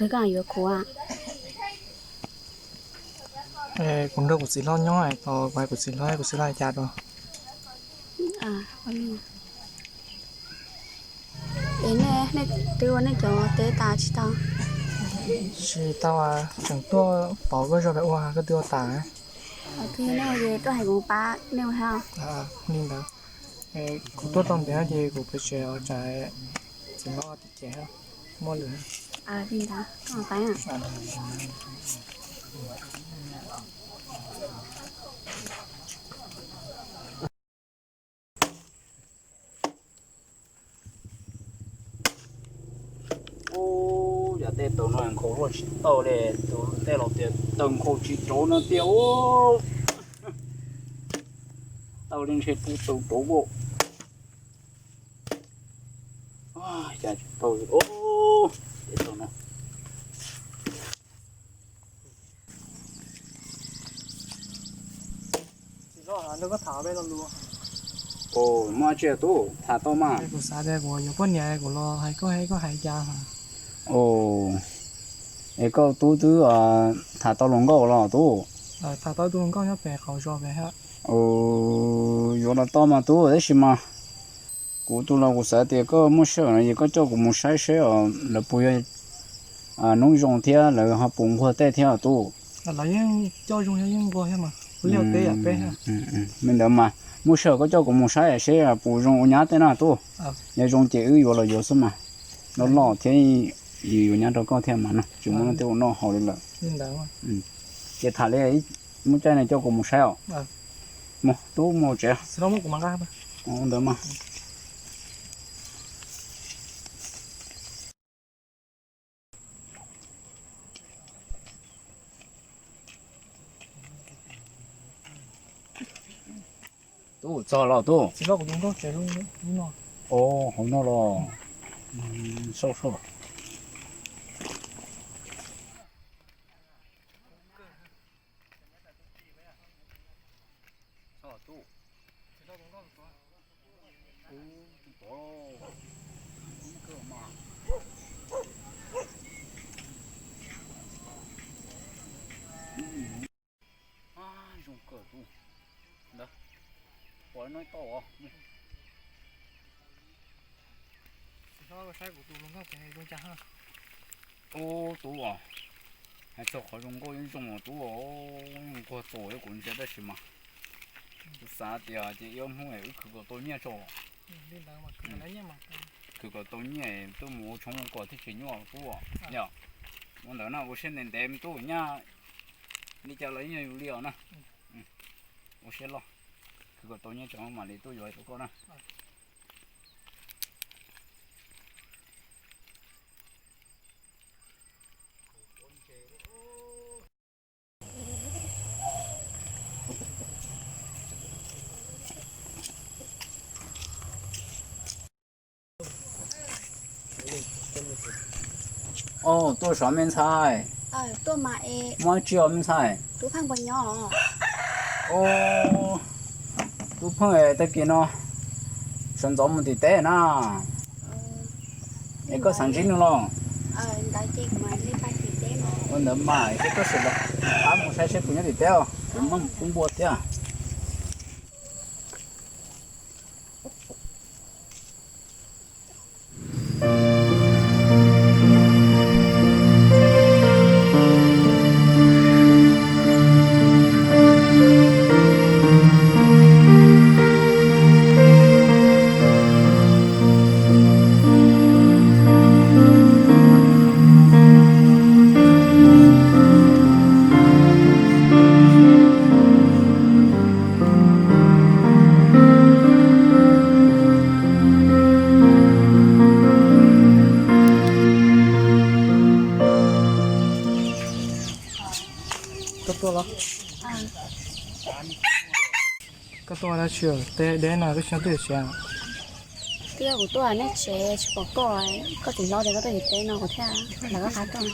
Koj yuav kuv a? Kuv nrog kuv txiv hlob nyob, kuv hais kuv txiv hlob, kuv txiv hlob hais cas rau. Es nej twb ua nej cov teb tas tsis tau? Tsis tau, tseem tuaj pauv koj zog pem ua, koj twb ua tas. Tuaj hais kuv pab nej ua thiab. Li ntawd, kuv tuaj tau ntev ces kuv pem tsev tsam txiv hlob tim ces muaj lwm. Li ntawd, koj pab. Ub, yam tej taws no nkhaus luaj tsis tau li, tus tej laus tias taws nkhaus tsis rauv no tiag. Ub, taws li ntshe kuv taws rauv nkaus. Cas tsis tau li, ub, tej taws no. Muaj dab tsi tub, tham tau mas. Kuv xav tias kuv yuav poj niam kuv los hais koj, hais koj hais cas. Es koj tub twb tham tau hluas nkauj los tub? Tham tau tus hluas nkauj nyob pem qaum zos pem. Yuav los tau mas tub, tab sis mas kuv tus los kuv xav tias koj muaj sij hawm no es koj coj kuv mus saib seb lawv puas yog noob zoo thiab lawv ho puas nquag tej thiab tub. Lawv yeej coj zoo thiab yeej nquag thiab mas, ua liaj ua teb yam peb. Li ntawd mas muaj sij hawm koj coj kuv mus saib seb puas zoo ua nyab tej na tub. Yog zoo ces wb yuav los yuav xwb mas. Loj loj thiab, yuav nyab rau koj thiab mas no, tsis muaj leej twg ua noj haus li lawm. Ces tham li, muaj caij no coj kuv mus saib os. Mus tub, mus tsev. Ntawd mas. Tub txog los tub. Hauv no los. Sau sau. Zoo kawg tub. Ntawd, pom no tau os. Saib kuv tus hluas nkauj pem zoo cas. Ub tub os, hais txog qhov zoo nkauj yeej zoo os tub os, yeej nquag txaus kuv ntsia tab sis mas kuv xav tias ces ib ob hnub wb khwv kom tau nyiaj tso. Khwv kom tau nyiaj tuaj mus ua tshoob ua kos thiaj tsis nyuaj tub os. Yog ua ntawd na, ua siab ntev ntev me tub, nyaj li cas los yeej yog yus li os na. Ua siab loj, khwv kom tau nyiaj tso mam li tuaj yuav rau koj na. Au, tuaj saib me ntxhais. Muaj dab tsi os me ntxhais? Au, tub Pheej, tag kis no sawv ntxov mus tim teb na. Es koj xav ntsib nws los? Ua ntawd mas, es koj sim los pab mus saib seb puas nyob tim teb os, kuv muab pub npua thiab. Koj tuaj los? Koj tuaj dab tsi? Teb deb no koj tsis nyob twj ywm tsev? Twb yog kuv tuaj nej tsev tsis pom koj, koj txiv hlob tias koj tuaj tim teb no kuv thiaj lawv koj qab tuaj.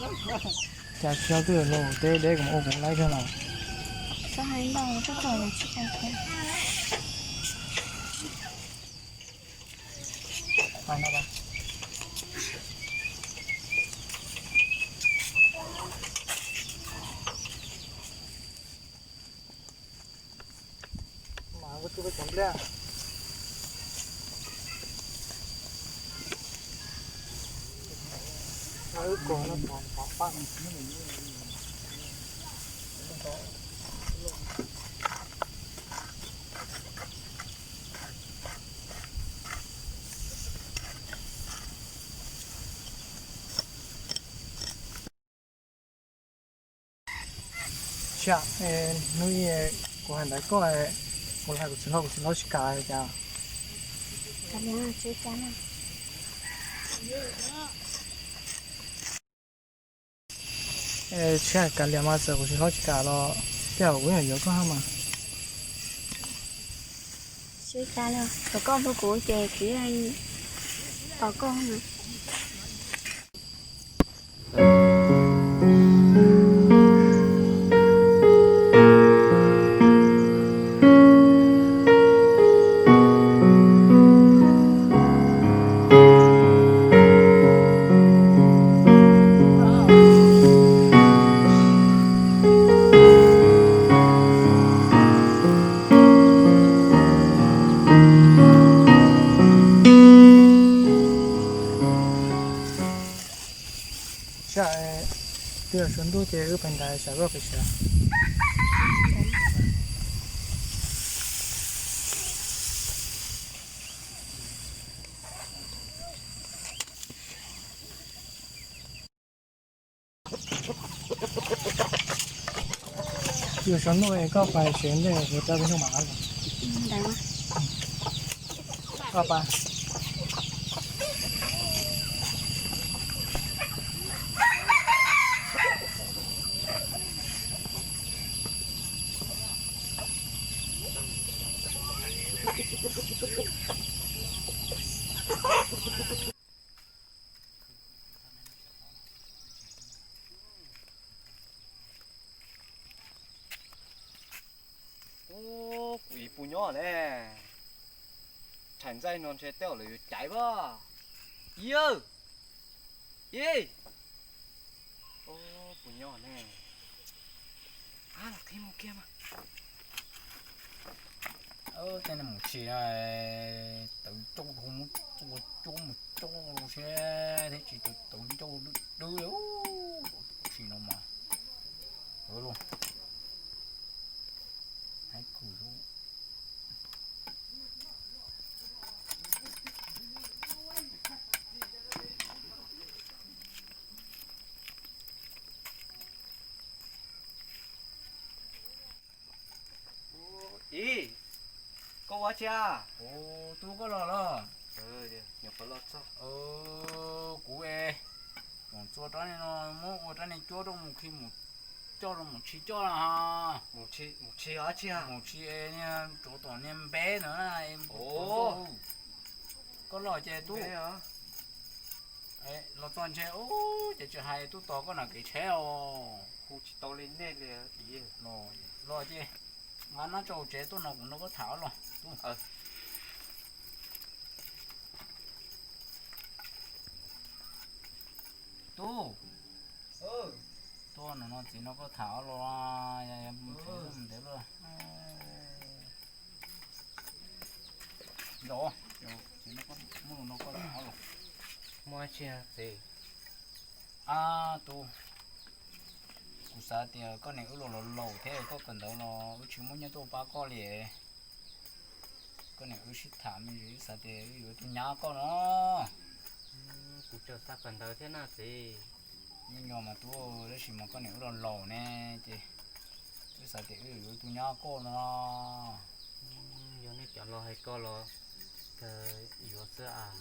Cas tsis nyob twj ywm los, teb deb kuv mus ua kuv laib kawg los. Cov npliaj, wb kos no pov paj. Tsiaj, hnub ib kuv hais ntawd koj, kuv hais kuv txiv hlob, kuv txiv hlob tsis kam cas. Tsiaj kav liam mas txawm kuv txiv hlob tsis kam los tej zaum kuv yeej yuav koj mas. Tsis tas los thaum koj hlub kuv ces kuv yeej tos koj. Tsam twb yuav tsaus ntuj ces wb pais ntais tsam koj pais sawv. Yuav tsaus ntuj es koj pais sawv ntej kuv rov peb hnub mam los. Koj pais. Ub, kuv ib puas nyob ne. Thaim ntxaij no ntshe tej zaum lawv yuav caiv pab. Yawg, yij, ub, puas nyob ne. Ab, los qhib mus kiag mas. Tej no mus tsis, tawv ncauj dhau, muab txua cuab mus coj siab thiab tsis tau tawv ncauj dwb dwb li. Sim no mas los hais kuv Ib, koj ua tsi? Tus koj los los? Nyuam qhuav los txog. Kuv es, tsoom txua rab niag no muab ua rab niag cuab rau mus khi mus coj rau mus tshis coj na. Mus tshis ua tsi? Mus tshis niag tsuav tom niag npe ntawd na. Koj los ces tub. Los txog ntshe ub ces tsis hais tub tos koj na kev tsheb os. Hu tsis tau li nej li. Los ces nqa nab tso tsev tuaj no kuv nrog koj tham los tub. Tub, tuaj no no txiv no koj tham los, ntev lawm. Nrog, txiv no koj, muaj lus no koj tham los. Muaj tsi txiv? Ab tub, kuv xav tias koj niam wb los los laus thiab koj kawm ntawv los wb tsis muaj nyiaj tuaj pab koj li. Koj niam wb sib tham me ntsis wb xav tias wb yuav tus nyab koj no. Kuv tseem xav kawm ntawv thiab na txiv. Nyuaj nyuaj mas tub, tab sis mas koj niam wb los laus ne ces wb xav tias wb yuav tus nyab koj no. Yog nej cov laus hais ko los kawg yuav xwb as.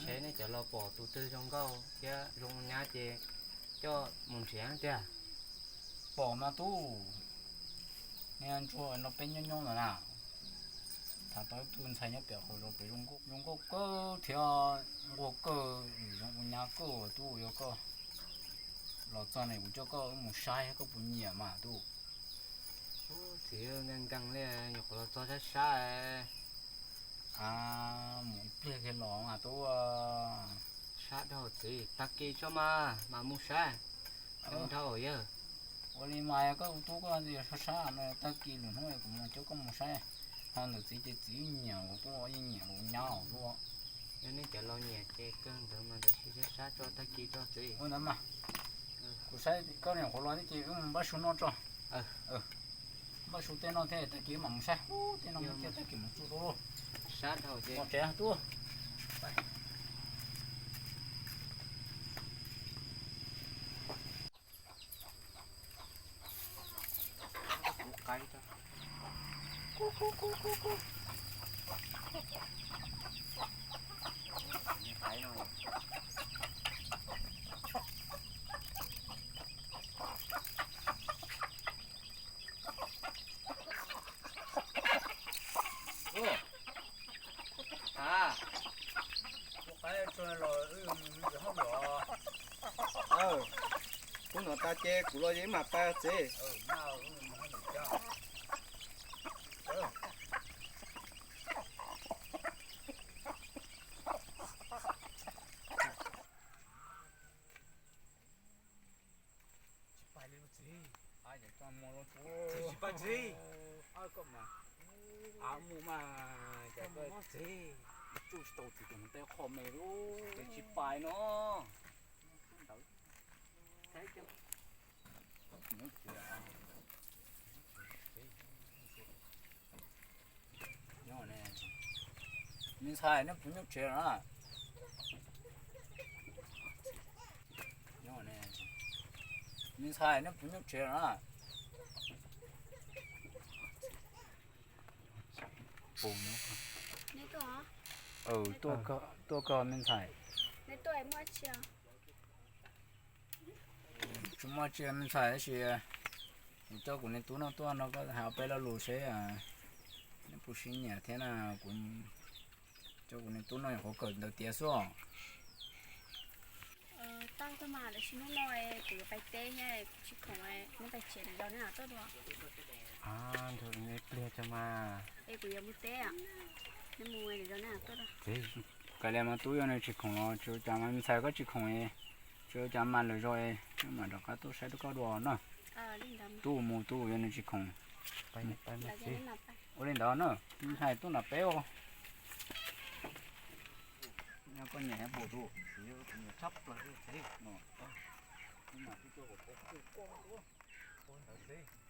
Seb nej cov laus pom tus twg zoo nkauj thiab zoo nyab ces coj mus nrhiav tiag. Pom mas tub, niag ntsuag no peb nyob nyob no na, tham tau ib tug ntxhais nyob pem qhov zos pem zoo nkauj kawg thiab nquag kawg, zoo ua nyab kawg tub. Yog koj los txog ne kuv coj koj wb mus saib koj puas nyiam mas tub. Txiv, nkees nkees li, nyuam qhuav los txog sab sab. Mus ib pliag kiag los mas tub. Sab dhau txiv, tag kis tso mas mam mus saib. Dhau yawg. Ua li mas yog koj ua tub koj sab sab no tag kis lwm hnub kuv mus coj koj mus saib. Ntawm txiv ces txiv nyiam kuv tuaj, yeej nyiam kuv nyab os tuaj. Yog nej cov laus nyiam ces kawg ntawd mas ntawm sib sab sab tso tag kis tso txiv. Ua ntawd mas kuv saib koj niam qhuav los thiab ces wb mus npaj su noj tso. Npaj su tej noj thiab tag kis mam mus saib, tej no mus kiag tag kis mus tsuj tau. Sab dhau ces mus tsev tuaj. Kuv qaib tso. Qaib no. Ua, a, ua qaib tso los wb mus hauj lwm os. Aw, hnub no tas ces kuv los ces wb mam pais txiv. Tsis pais li txiv. Tsis pais txiv. Koj mas, a mus mas, txiv, tsuj tsis tau txiv tus mus tej qho me lub, ces tsis pais no. Me ntxhais, nej puas nyuaj tsev na? Me ntxhais, nej puas nyuaj tsev na? Tuaj koj me ntxhais. Tsis muaj tsi me ntxhais, tab sis kuv coj kuv niag tub no tuaj nrog koj hais ob peb lo lus seb neb puas sib nyiam thiab na. Kuv coj kuv niag tub no nyuam qhuav kawm ntawv tiav xwb os. Tau kawg mas, tab sis hnub no kuv yuav pais teb thiab kuv tsis khoom, neb pais tsev lwm zaus neb mam tuaj dua. Nrog neb pliag tso mas. Es kuv yuav mus teb, neb mus lwm zaus neb mam tuaj dua. Kav liam mas tub, yog nws tsis khoom los tsis ua cas mas, me ntxhais koj tsis khoom, tsis ua cas mas lwm zaus wb mam rov qab tuaj saib koj dua na. Tub mus tub, yog nws tsis khoom. Ua li ntawd na, me ntxhais tuaj nram peb os. Koj nyiam thiab puas tub? Kuv nyiam tshaj plaws li txiv. Ua ntawd txiv.